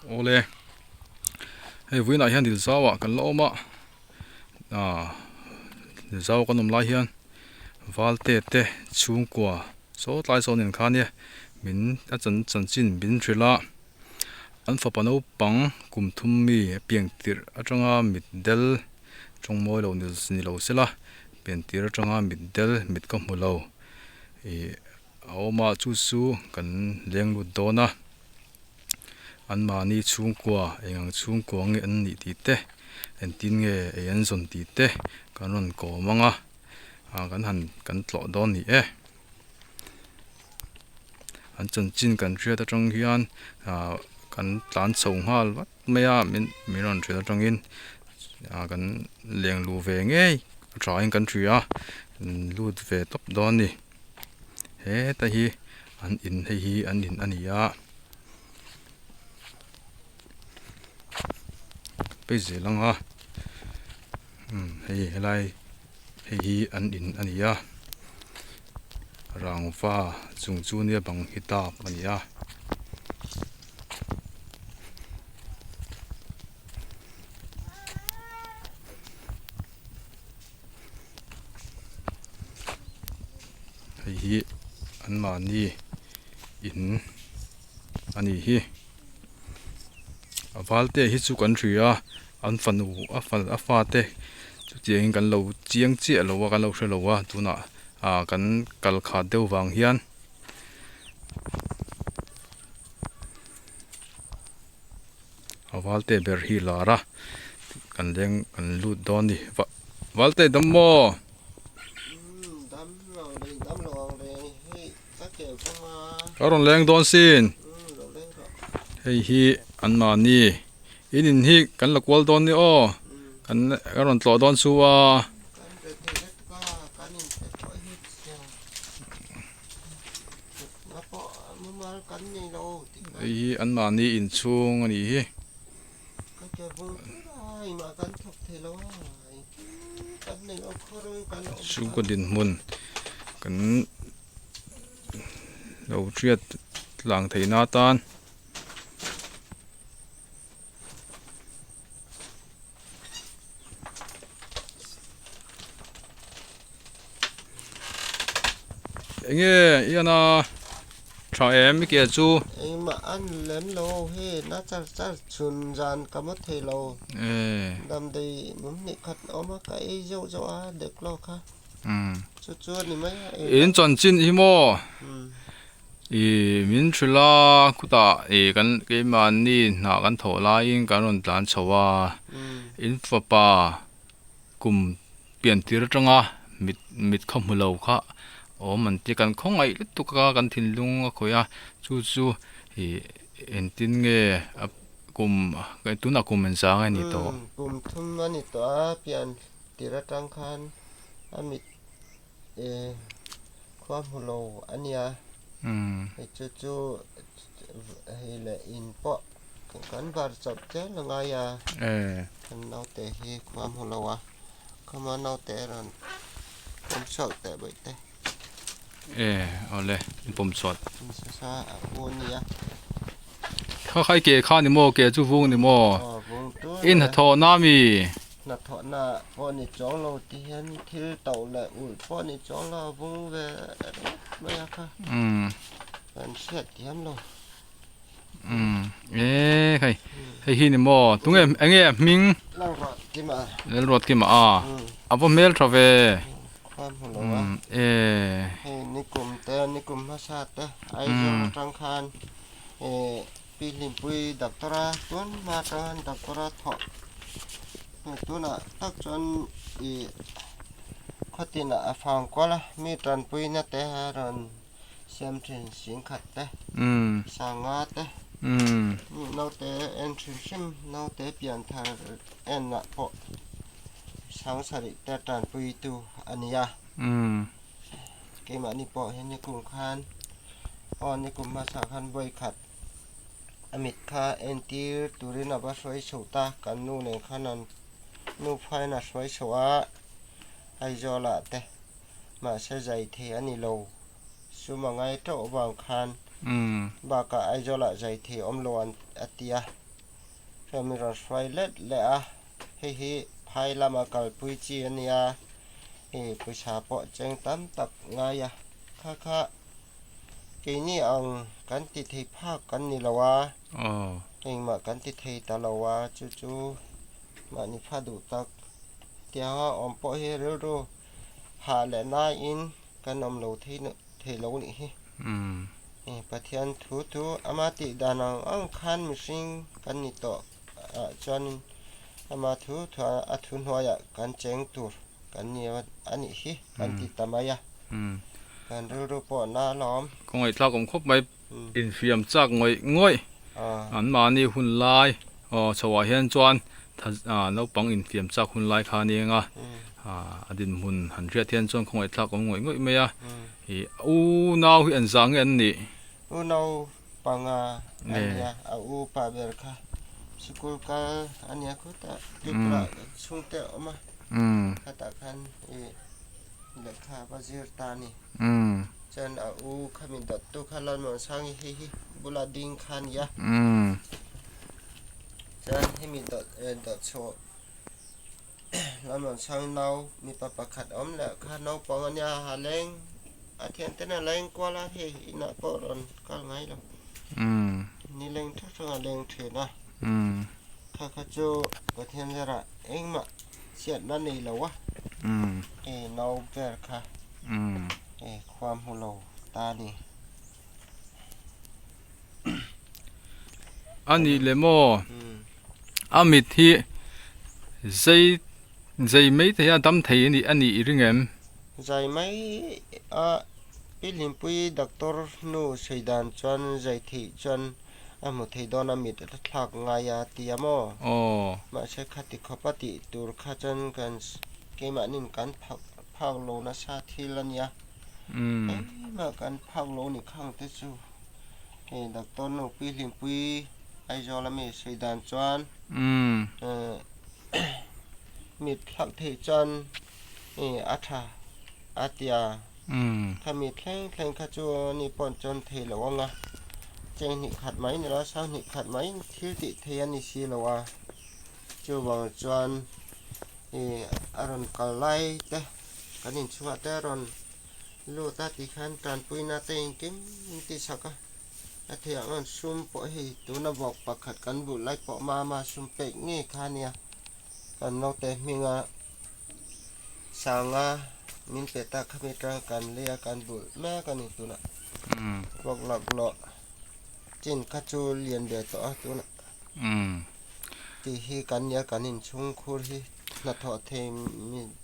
Awle hei vawiinah hian dil zauah kan la awm a ah dil zau kan awm lai hian valte te chhungkua saw tlai sawn in khan e min a chan chanchin min hrilh a an fapa naupang kum thum mi a piang tirh atanga mit del tawng mawi lo ni lo sela pian tir atanga mit del mit ka hmu lo ih a awm a chu chu kan leng lut dawn a anmahni chhungkua eng ang chhungkua nge an nih tih te engtin nge ei an zawn tih te kan rawn kawm ang a ah kan han kan tlawh dawn ni e an chanchin kan hriat atang hian ah kan tlan chho nghal vat mai a min min rawn hrilh atangin ah kan leng luh ve ngei a tha in kan hria a lut ve tawp dawn a ni. Heta hi an in hei hi an in a ni a phei zel ang a umm hei helai hei hi an in a ni a rangva chung chu nia bang hi tap a ni a. Hei hi anmahni in a ni hi a valte hi chu kan hria a an fanu a fa a fate chutiangin kan lo chiang chiah lo a kan lo hre lo a tunah ah kan kal khat deuh vang hian. A valte ber hi lar a kan leng kan lut dawn a ni va valte dam maw? Ka rawn leng dawn sin hei hi anmahni in in hi kan la kual dawn ni aw kan ka rawn tlawh dawn chu a. Hei hi anmahni inchhung a nih hi. Chhungkaw dinhmun kan lo hriat tlang theihna atan. Enge ian a tha em i ke chu? Engmah an lem lo he na char char chhun zan ka maw thei lo. Damdawi mum hnih khat a awm a ka ei zeuh zeuh a dek lo kha. Chu chu a ni mai a. In chanchin hi maw? Ih min hrilh a khutah ih kan keimahni hna kan thawh laiin kan rawn tlan chho a in fapa kum pian tir atanga mit mit kha hmu lo kha awm an ti kan khawngaih lutuk a kan thinlung a khawih a chu chu ih engtin nge a kum tunah kum engzang a ni tawh. Kum thum a ni tawh a pian tir atang khan a mit Eh khua hmu lo a nia hei chu chu hei leh in pawh kan var chawp zel a ngai a kan naute hi khua hmu lo a khama naute rawn pawm chhuak teh bawih te. Eh awle in pawm chhuat. Sa a u a nia. Kha khai ke kha ni maw ke chu vung ni maw in hnathawh na mi. Hnathawhna pawh ni chuang lo ti hian thil to leh ulh pawh ni chuang lo a vung ve ringawt mai a kha. Kan hriat thiam lo. E hei hei hi ni maw tunge enge a hming? Lalruat Kima. Lalruat Kima a a va hmel tha ve. Khua hmu lo a. E. Hei nikum te nikum hmasa te Aizawl atang khan e Pi Hlimpui doctor a tun hma atang doctor a thawh hei tunah tak chuan ih khawtinah a fang kual a mi tanpuina te a rawn siam thin singkhat te sanga te naute en hrim hrim naute pian thar enah pawh sangsarih te tanpui tu a ni a. Keimahni pawh hi nikum khan aw nikum hmasa khan vawi khat a mit kha entir turin a va hruai chho ta kan nu nen khan an nu phain a hruai chho a Aizawl ah te mahse zai thei a ni lo sum a ngai teuh avang khan bakah Aizawl ah zai thei awm lo an a ti a. Hei min rawn hruai let leh a, hei hi phai lama kalpui chi a nia, hei pawisa pawh cheng tam tak ngai a, kha kha keini ang kan ti thei phak kan ni lo a, engmah kan ti thei ta lo a, chu chu mahni pha duh tak tianga awm pawh hi rilru hah leh naiin kan awm lo thei thei lo nih hi. Pathian thu chu ama tih dan ang ang khan mihring kan ni tawh ah chuanin ama thu thu a thu hnuaiah kan cheng tur kan ni a nih hi kan ti ta mai a. Kan rilru pawh na alawm. Ka ngaihthlak awm khawp mai. Infiam chak ngawih ngawih an mahni hun lai aw chho ah hian chuan naupang infiam chak hun lai kha a ni ang a a dinhmun han hriat hian chuan khawngaih thlak awm ngawih ngawih mai a ih u nau hi an zah nge an nih? U naupanga a nia a u pa ber kha sikul kal a nia khutah Tripura chhungte a awm a khatah khan ih lehkha va zir ta a ni. Chuan a u kha min dawt tu kha Lalmuansangi hei hi bula ding kha a nia. Chuan hemi dawt dawt chhuah Lalmuansangi nau mipa pakhat a awm leh kha naupang a nia a leng a thianten a leng kual a hei inah pawh rawn kal ngai lo. Ni leng theuh theuh a leng thin a. Kha kha chu Pathian zarah engmah chhiatna nei lo a. Hei nau ber kha. Hei khua hmu lo ta ni. A nih le maw a mit hi zai zai mai thei a dam thei a nih a nih i ring em? Zai mai a Pi Hlimpui doctor nu sawi dan chuan zai theih chuan a hmu thei dawn a mit a thlak ngai a ti a maw? Mahse khati khawp a tih tur kha chuan kan keimahnin kan phak phak lo nasa thil a nia. Engmah kan phak lo ni khang te chu hei doctor nu Pi Hlimpui Aizawl ami sawi dan chuan mit thlak theih chuan a tha a ti a. Khami thleng thleng kha chu ani pawh chuan thei lo ang a, cheng hnih khat mai ni lo a, sang hnih khat mai thil tih thei a ni si lo a, chuvang chuan ih a rawn kal lai te kan inchhungah te a rawn lut a tikhian tanpuina te engkim min ti chak a, a theih ang an sum pawh hei tuna vawk pakhat kan bulh lai pawh mama sum pek ngei kha a nia kan naute hminga. Sanga min pe ta khami tang kan lei a kan bulh mek a ni tunah vawk laklawh chin kha chu lian ve tawh a tunah tih hi kan nia kan inchhung khur hi hnathawh thei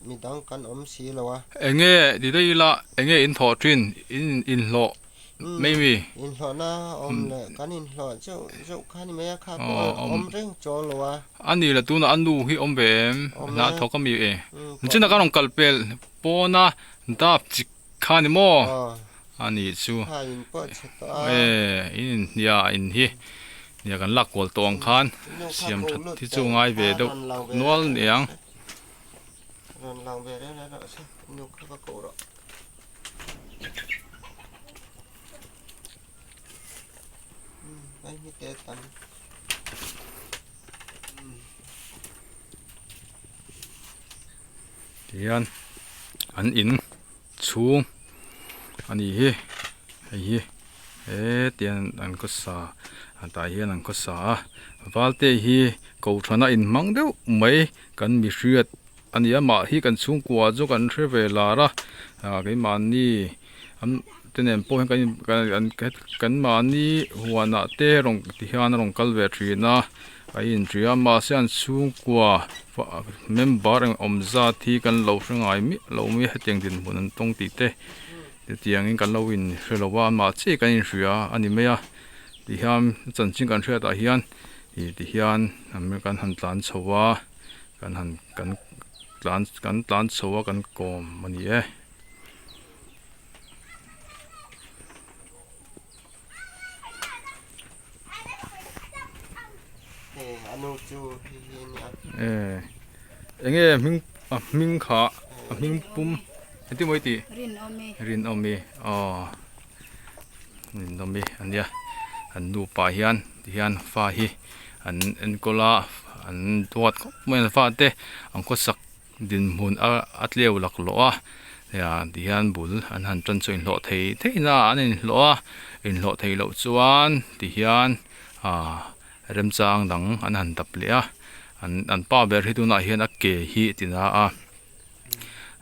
midang kan awm si lo a. Enge ti daih ila enge in thawh thin in inhlawh mai mi? Inhlawhna awm leh kan inhlawh zeuh zeuh kha ni mai a kha pawh awm reng chuang lo a. A ni la tunah a nu hi awm ve em? Hna thawk a mi e. China kan rawn kal pel pawna dap chi kha ni maw? A ni chu. E in inhnia in hi nia kan lak kual tawh ang khan siam that hi chu ngai ve deuh nual niang. Tihian an in chhung a nih hi hei hi hetiang an khawsa tah hian an khawsa a valte hi kohhrana inhmang deuh mai kan mi hriat a ni a mah hi kan chhungkua chu kan hre ve lar a ah keimahni an te nen pawh hian kan in kan mahni huanah te rawn ti hian a rawn kal ve thin a a inhria a mahse an chhungkua member eng awm zat hi kan lo hre ngai miah lo mai a hetiang dinhmun an tawng tih te chutiangin kan lo inhre lo a amah chiah kan inhria a ni mai a tihian chanchin kan hriatah hian ih tihian kan han tlan chho a. Kan han kan tlan kan tlan chho a kan kawm a ni e. E enge hming a hming kha a hming pum engtin maw i tih? Rinawmi aw Rinawmi a nia an nupa hian tihian fa hi. An enkawl a an duat khawp mai an fate an khawsak dinhmun a a tleu laklawh a ti hian bul an han tan chu inhlawh thei thei na an inhlawh a inhlawh theih loh chuan ti hian ah remchang dang an han dap leh a an an pa ber hi tunah hian a ke hi a ti na a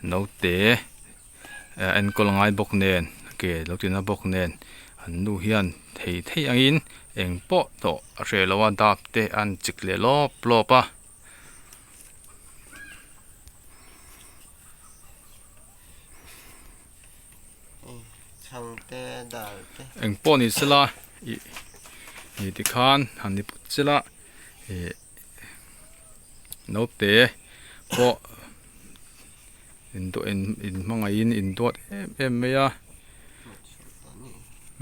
naute enkawl ngai bawk nen ke lo ti na bawk nen an nu hian thei thei angin eng pawh tawh a hreh lo a dap te an chik leh lawp lawp a. Eng pawh ni sela ih ih tikhan han ni phawt sela ih naute pawh in in hmangaihin in duat em em mai a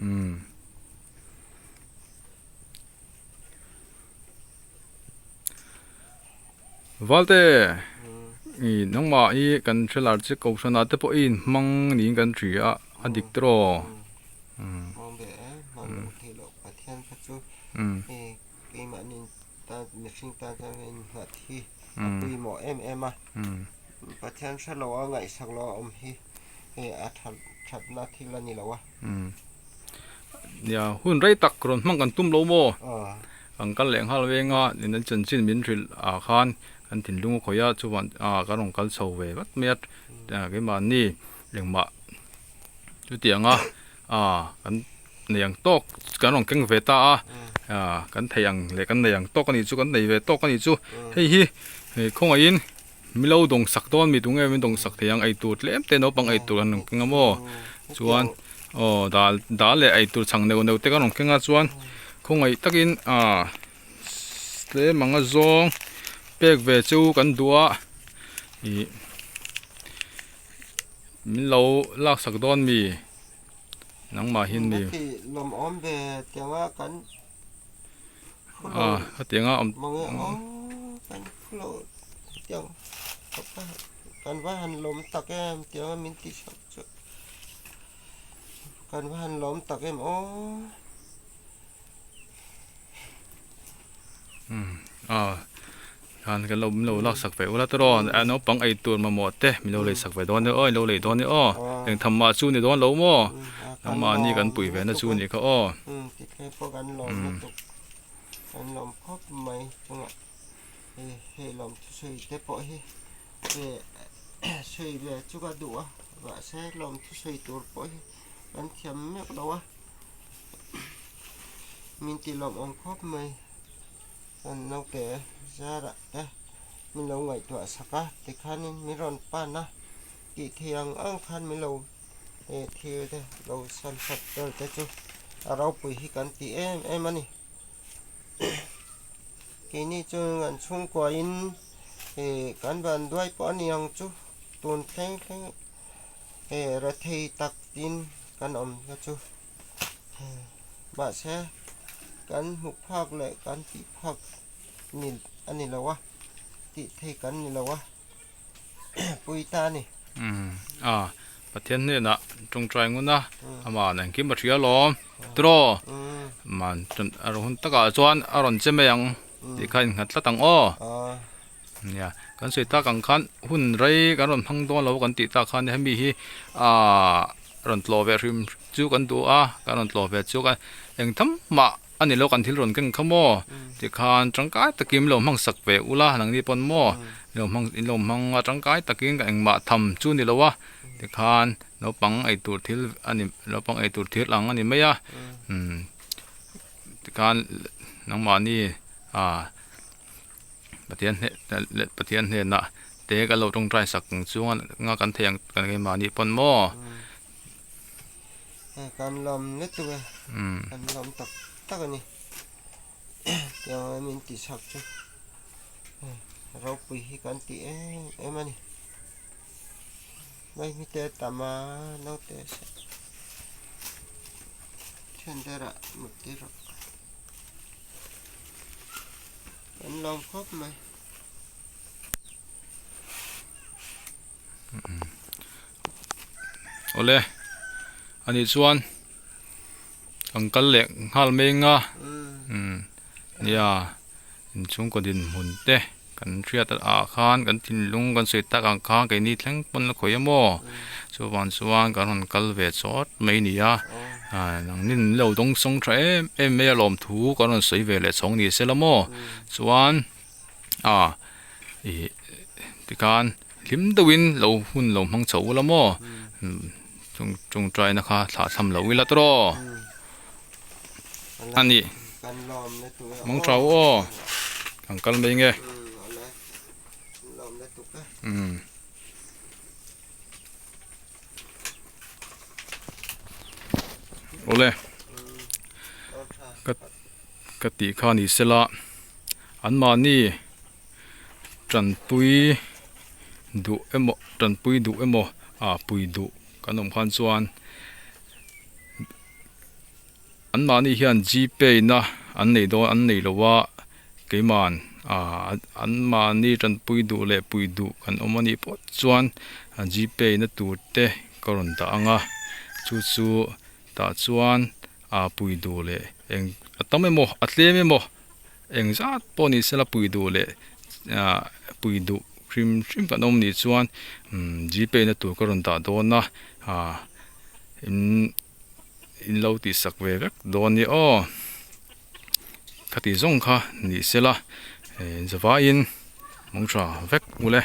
umm. Valte ih nangmah hi kan hre lar che kohhran ah te pawh i inhmang niin kan hria a a dik tawh Nia hun rei tak rawn hmang kan tum lo maw? Kan kal leh nghal veng a nin an chanchin min hrilh ah khan kan thinlung a khawih a chuan ah kan rawn kal chho ve vat mai a keimahni engmah chutiang a ah kan nei ang tawk kan rawn keng ve ta a ah kan thei ang leh kan nei ang tawk a nih chu kan nei ve tawk a nih chu hei hi khawngaihin Milo dawng sak dawn mi tunge min dawng sak thei ang eitur tlem te naupang eitur an rawn keng a maw chuan aw dal dal leh eitur chhang neuh neuh te kan rawn keng a chuan khawngaih takin ah tlem anga zawng pek ve chu kan duh a ih min lo lak sak dawn mi nangmah hian mi. Ah hetiang a awm ah khan kan lo min lo lak sak ve ula tawh a naupang ei tur mamawh te min lo lei sak ve dawn nia aw in lo lei dawn nia aw engtham mah chu ni dawn lo maw nangmahni kan pui ve na chu a nih kha aw. Kan naute zarah te min lo ngaihtuah sak a tikhanin min rawn pan a tih theih ang ang khan min lo eh thil te lo san sak tel te chu a ropui hi kan ti em em a ni keini chu kan chhungkua in eh kan van duai pawh a ni ang chu tun thleng thleng eh rethei tak tin kan awm kha chu. Mahse kan hmuh phak leh kan tih phak ni a ni lo a, tih thei kan ni lo a, pui ta a ni. Umm a, Pathian hnenah tawngtai ngun a, amah engkim a hria alawm tiraw? Man a rawn hun takah chuan a rawn che mai ang tih kha innghat tlat ang aw. Nia, kan sawi tak ang khan hun rei kan rawn hmang dawn lo kan tih tak khan hemi hi aaa rawn tlawh ve hrim chu kan duh a, kan rawn tlawh ve chu ka eng tham mah a ni lo kan thil rawn keng kha maw tikhan tangkai takin lo hmang sak ve ula nangni pawn maw in lo hmang in lo hmang a tangkai takin ka engmah tham chu ni lo a tikhan naupang eitur thil a ni naupang eitur thil ang a ni mai a umm tikhan nangmahni aaa. Pathian hneh leh Pathian hnenah te kan lo tawngtai sak ang chuan nga kan thei ang kan keimahni pawn maw. Hei kan lawm lutuk e kan lawm tak tak a ni tiang a min tih chak chu ropui hi kan ti em em a ni mai hmite a tam a naute then derah mut tir rawh. Kan lawm khawp mai. Awle ani chuan kan kal leh nghal mai anga nia. Inchhungkaw dinhmun te kan hriat ah khan kan thinlung kan sawi tak ang khan keini thleng pawn la khawih emaw chuvang chuan kan rawn kal ve chawt mai a ni a ah nangni in lo dawng sawng tha em em mai a lawmthu kan rawn sawi ve leh chhawng ni sela maw chuan ah ih tikhan hlim deuhin lo hun lo hmang chho ula maw chung tawngtaina kha thlah tham lo ila tawh a ni mawng tha u aw kan kal mai nge umm awle ka ka tih kha ni sela anmahni tanpui duh emaw tanpui duh emaw ah pui duh kan awm khan chuan. Anmahni hian Gpay na an nei dawn an nei lo a, keiman ah anmahni tanpui duh leh pui duh kan awm anih pawh chuan Gpay na tur te ka rawn dah ang a, chu chu tah chuan ah pui duh leh eng a tam emaw a tlem emaw eng zat pawh ni sela pui duh leh ah pui duh hrim hrim kan awm nih chuan Gpay na tur ka rawn dah dawn a ah in. In lo tih sak ve vek dawn nia aw khati zawng kha ni sela zavaiin mawng tha vek ule.